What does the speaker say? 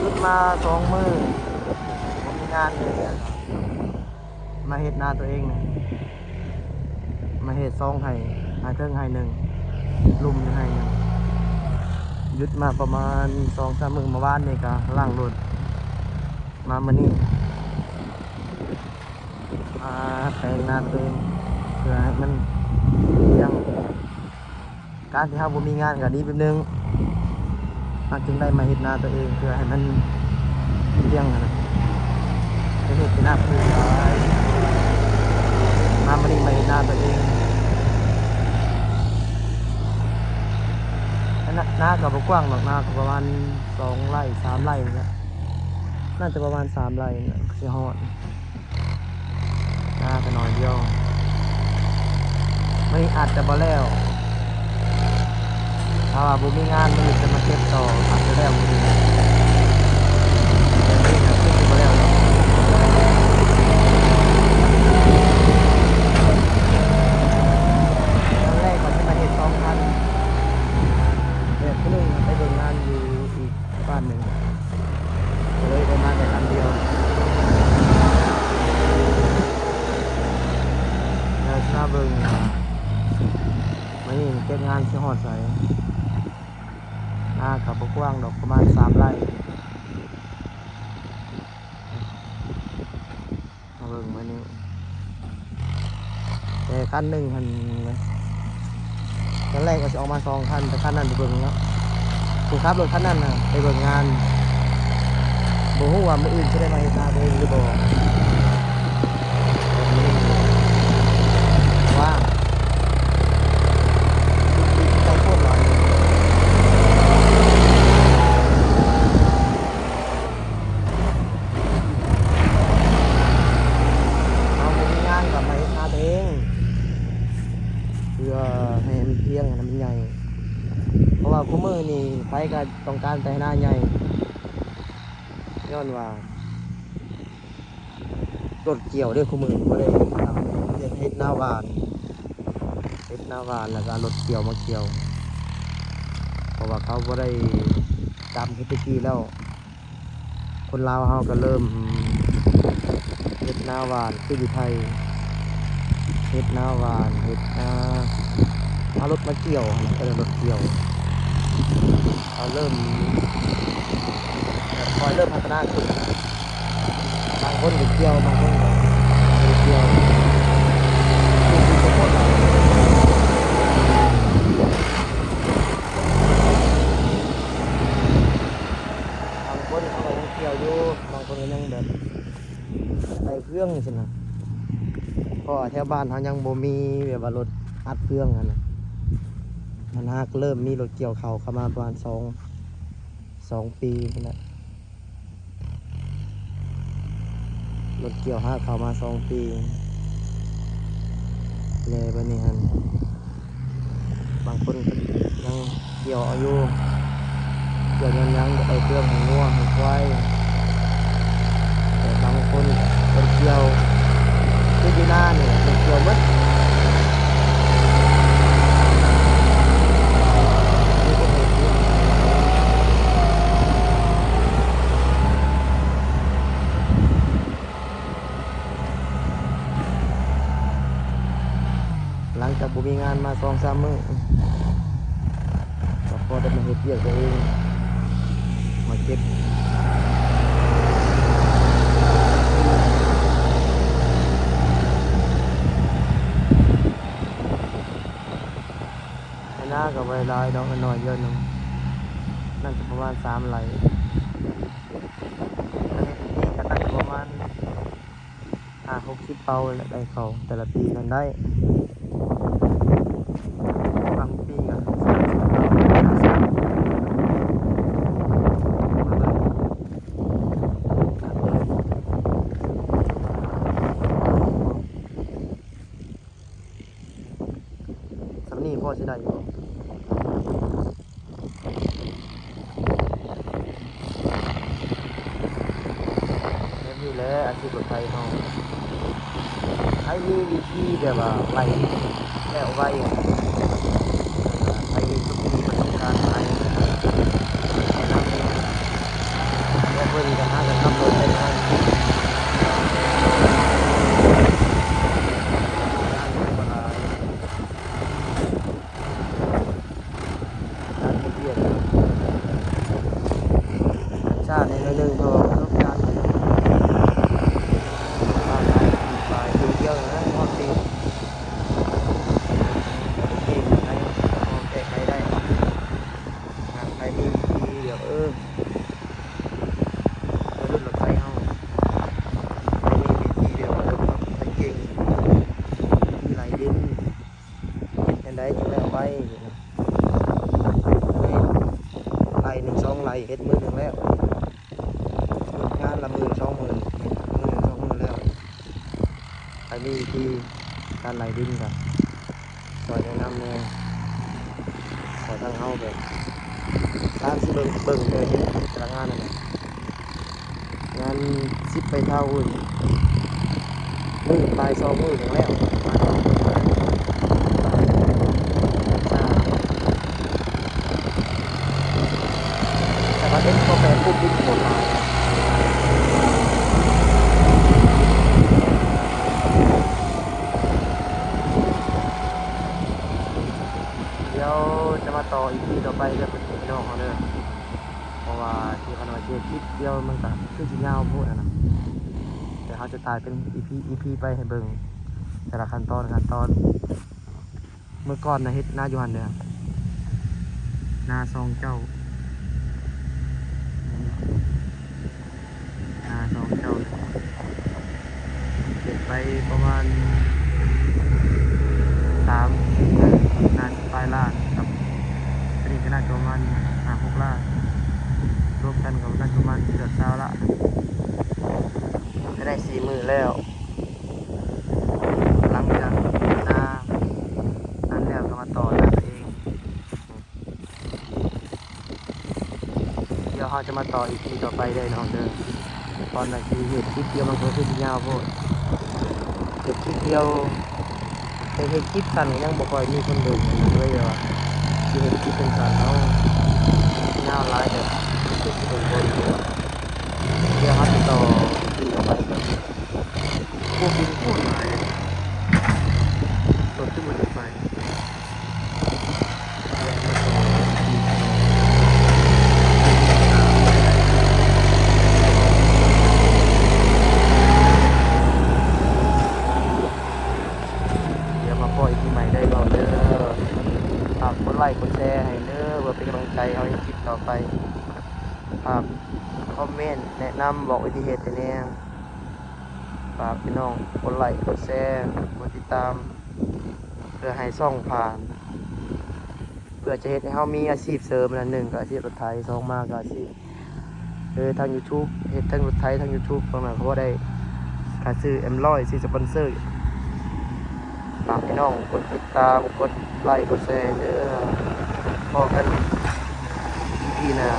ຢຸດມາສອງມື້ ບໍ່ມີງານເລີຍ ມາເຮັດນາຕົວເອງນະ ມາເຮັດສອງໄຮ່ ໄຮ່ເທິງໄຮ່ໜຶ່ງ ລຸ່ມຢູ່ໄຮ່ໜຶ່ງ. ຢຸດມາປະມານສອງສາມມື້ ເມື່ອວານນີ້ກະລ້າງລົດ ມາມື້ນີ້ ມາແປງນາຕົວເອງ ເພື່ອໃຫ້ມັນຫຍັງ ການທີ່ເຮົາບໍ່ມີງານກໍດີແບບໜຶ່ງ ເຮົາຈຶ່ງໄດ້ມາເຮັດນາຕົວເອງ ເພື່ອໃຫ້ມັນລ້ຽງຫັ້ນນະ ໄປເຮັດແຕ່ນາຄົນອື່ນຫຼາຍ ມາມື້ນີ້ມາເຮັດນາຕົວເອງ. ອັນນາ ນາກໍບໍ່ກວ້າງດອກ ນາກໍປະມານສອງໄຮ່ ສາມໄຮ່ນີ້ແຫຼະ ໜ້າຈະປະມານສາມໄຮ່ນີ້ແຫຼະ ຊິຮອດ. ນາກໍໜ້ອຍດຽວ ມື້ນີ້ອາດຈະບໍ່ແລ້ວ ຖ້າວ່າບໍ່ມີງານ ມື້ນີ້ຈະມາເກັບຕໍ່ ອາດຈະແລ້ວມື້ນີ້ ແຕ່ມື້ນີ້ນະຄືຊິບໍ່ແລ້ວດອກ. ຕອນແລກວ່າຊິມາເຮັດສອງຄັນ ແບບຜູ້ໜຶ່ງໄປເບິ່ງງານຢູ່ອີກ ບ້ານໜຶ່ງ ກໍເລີຍໄດ້ມາແຕ່ຄັນດຽວ. ແລ້ວຊິມາເບິ່ງວ່າມື້ນີ້ເກັບງານຊິຮອດໃສ. ນາກໍບໍ່ກວ້າງດອກ ປະມານສາມໄຮ່. ມາເບິ່ງມື້ນີ້ ແຕ່ຄັນໜຶ່ງຫັ້ນ ຕອນແລກວ່າຊິອອກມາສອງຄັນ ແຕ່ຄັນນັ້ນໄປເບິ່ງເນາະ ຜູ້ຂັບລົດຄັນນັ້ນນະໄປເບິ່ງງານ ບໍ່ຮູ້ວ່າມື້ອື່ນຊິໄດ້ມາເຮັດນາຕົວເອງຫຼືບໍ່ ວ່າ ໄປໂຄດຫຼາຍ. ເຮົາບໍ່ມີງານກໍມາເຮັດນາຕົວເອງ ເພື່ອໃຫ້ມັນພຽງ ໃຫ້ມັນໃຫຍ່ ເພາະວ່າຄູ່ມື້ນີ້ໃຜກໍຕ້ອງການໄຖນາໃຫຍ່ ຍ້ອນວ່າລົດກ່ຽວເດ້ ຄູ່ມື້ບໍ່ໄດ້ເຮັດນາຫວ່ານ ເຮັດນາຫວ່ານແລ້ວກໍເອົາລົດກ່ຽວມາກ່ຽວ ເພາະວ່າເຂົາບໍ່ໄດ້ຈຳຄືແຕ່ກີ້ແລ້ວ. ຄົນລາວເຮົາກໍເລີ່ມເຮັດນາຫວ່ານ ຄືຢູ່ໄທ ເຮັດນາຫວ່ານ ເຮັດນາ ເອົາລົດມາກ່ຽວຫັ້ນນະ ເອີ້ນລົດກ່ຽວ ເຂົາເລີ່ມ ແບບຄ່ອຍເລີ່ມພັດທະນາຂຶ້ນ ບາງຄົນກໍກ່ຽວ ບາງຄົນກໍບໍ່ໄດ້ກ່ຽວ ບາງຄົນເຂົາກໍຍັງກ່ຽວຢູ່ ບາງຄົນກໍຍັງແບບໄປເຄື່ອງຊີ້ນະ ເພາະວ່າແຖວບ້ານເຮົາຍັງບໍ່ມີແບບວ່າລົດອັດເຄື່ອງຫັ້ນນະ ມັນຫາກເລີ່ມມີລົດກ່ຽວເຂົ້າເຂົ້າມາປະມານສອງ ສອງປີພຸ້ນແຫຼະ ລົດກ່ຽວຫາເຂົ້າມາສອງປີ ແລະ ບັດນີ້ຫັ້ນ ບາງຄົນກໍຍັງກ່ຽວເອົາຢູ່ ກ່ຽວຍ້ອນຫຍັງ ຢາກໄດ້ເຄື່ອງໃຫ້ງົວໃຫ້ຄວາຍ ແຕ່ບາງຄົນເພິ່ນກ່ຽວ ຄືຢູ່ນານີ້ເພິ່ນກ່ຽວໝົດ ອັນນີ້ບໍ່ຮູ້ຄື ຫຼັງຈາກບໍ່ມີງານມາສອງສາມມື້ ກໍພໍໄດ້ມາເຮັດວຽກຕົວເອງ ມາເກັບ ໄຮ່ນາກໍບໍ່ໄດ້ຫຼາຍດອກ ນ້ອຍໆດຽວໜຶ່ງ ໜ້າຈະປະມານສາມໄຮ່ ກໍເຮັດປີກະຕັ້ງປະມານຫ້າຫົກສິບເປົາແຫຼະ ໄດ້ເຂົ້າແຕ່ລະປີນັ້ນໄດ້ ບາງປີກະສາມສິບເປົາ ສ່ຳນີ້ພໍຊິໄດ້ຢູ່. ແບບນີ້ແຫຼະອາຊີບລົດໄຖເຮົາ ໃຜມີວິທີແບບວ່າໄວ ແລ້ວໄວ ໃຜມີປະສົບການຫຼາຍ ແນະນຳແດ່. ເບິ່ງກັນ ຫາກັນຂັບລົດໄປງານ ງານກໍບໍ່ຫຼາຍ ງານວຽກ ຊ້າແດ່ໜ້ອຍໜຶ່ງ ເພາະວ່າປະສົບການ ປາຍປີ ປາຍປີດຽວນະ ຮອດປີ ເກັ່ງໄດ້ ພໍແກ້ໄຂໄດ້ ຫາກໃຜມີວິທີແບບ ເອີ ໄປລົດ ລົດໄຟເຮົາ ໄປມີວິທີແບບວ່າລົດໄຟເກັ່ງ ມີໄລ່ດິນ ເຮັດຈັ່ງໃດຈຶ່ງແລ້ວໄວ ໄລ່ໜຶ່ງສອງໄລ່ ເຮັດມື້ໜຶ່ງແລ້ວ ເຮັດງານລະມື້ສອງມື້ ເຮັດມື້ໜຶ່ງສອງມື້ແລ້ວ ໃຜມີວິທີການໄລ່ດິນກໍ ຊ່ອຍແນະນຳແດ່ ເພາະທາງເຮົາແບບ ຕາມຊິເບິ່ງ ເບິ່ງແຕ່ເຫັນແຕ່ລະງານນັ້ນແຫຼະ ງານສິບປາຍເທົ່າພຸ້ນ ມື້ປາຍສອງມື້ຍັງແລ້ວ ປາຍສອງມື້ແລ້ວ ແຕ່ວ່າເຫັນເຂົາແບບປຸບດິນໂຄດຫຼາຍ. ດຽວຈະມາຕໍ່ອີພີຕໍ່ໄປເດີພີ່ນ້ອງເຮົາເດີ ເພາະວ່າທີ່ເພິ່ນວ່າຊິເຮັດຄລິບດຽວມັນກະຄືຊິຍາວໂພດຫັ້ນນະ ແຕ່ເຮົາຈະຖ່າຍເປັນອີພີ ອີພີໄປໃຫ້ເບິ່ງແຕ່ລະຂັ້ນຕອນ ຂັ້ນຕອນ. ເມື່ອກ່ອນນະເຮັດນາຢູ່ຫັ້ນເດີ ນາສອງເຈົ້າ ນາສອງເຈົ້າ ເຮັດໄປປະມານສາມສິບ ໜ້າສິບປາຍລ້ານ ກັບໂຕນີ້ກໍໜ້າຈະປະມານຫ້າຫົກລ້ານ ລວມກັນກໍໜ້າຈະປະມານເກືອບຊາວລ້ານ ກໍໄດ້ສີ່ມື້ແລ້ວ. ຫຼັງຈາກນານັ້ນແລ້ວກໍມາຕໍ່ນາຕົວເອງ ດຽວເຮົາຈະມາຕໍ່ອີພີຕໍ່ໄປເດີນ້ອງເດີ ຕອນນັ້ນຊິເຮັດຄລິບດຽວມັນກໍຄືຊິຍາວໂພດ ເຮັດຄລິບດຽວ ເຮັດ ເຮັດຄລິບສັ້ນກໍຍັງບໍ່ຄ່ອຍມີຄົນເບິ່ງ ກໍເລີຍວ່າຊິເຮັດຄລິບສັ້ນໆເອົາ ຍາວຫຼາຍກໍຄືຊິເບິ່ງບໍ່ດີ ດຽວເຮົາຊິຕໍ່ອີພີຕໍ່ໄປ. ໂອ້ ບິນໂຄດຫຼາຍເລີຍ ລົດຄືບໍ່ໄດ້ໄປ ດຽວມາພໍ້ອີພີໃໝ່ເດີນ້ອງເດີ ຝາກກົດໄລ້ກົດແຊໃຫ້ເດີ ເພື່ອເປັນກຳລັງໃຈເຮົາເຮັດຄລິບຕໍ່ໄປ ຝາກຄອມເມັນແນະນຳບອກວິທີເຮັດໃຫ້ແດ່. ຝາກພີ່ນ້ອງກົດໄລ້ກົດແຊກົດຕິດຕາມ ເພື່ອໃຫ້ຊ່ອງຜ່ານ ເພື່ອຈະເຮັດໃຫ້ເຮົາມີອາຊີບເສີມ ອັນໜຶ່ງກໍອາຊີບລົດໄຖ ສອງມາກໍອາຊີບ ເອີ ທາງຢູທູບ ເຮັດທັງລົດໄຖທັງຢູທູບ ຕອນນັ້ນກໍພໍໄດ້ຄ່າຊື້ເອັມຮ້ອຍ ຊື້ສະປອນເຊີ ຝາກພີ່ນ້ອງກົດຕິດຕາມ ກົດໄລ້ກົດແຊເດີ ພໍ້ກັນອີພີໜ້າ.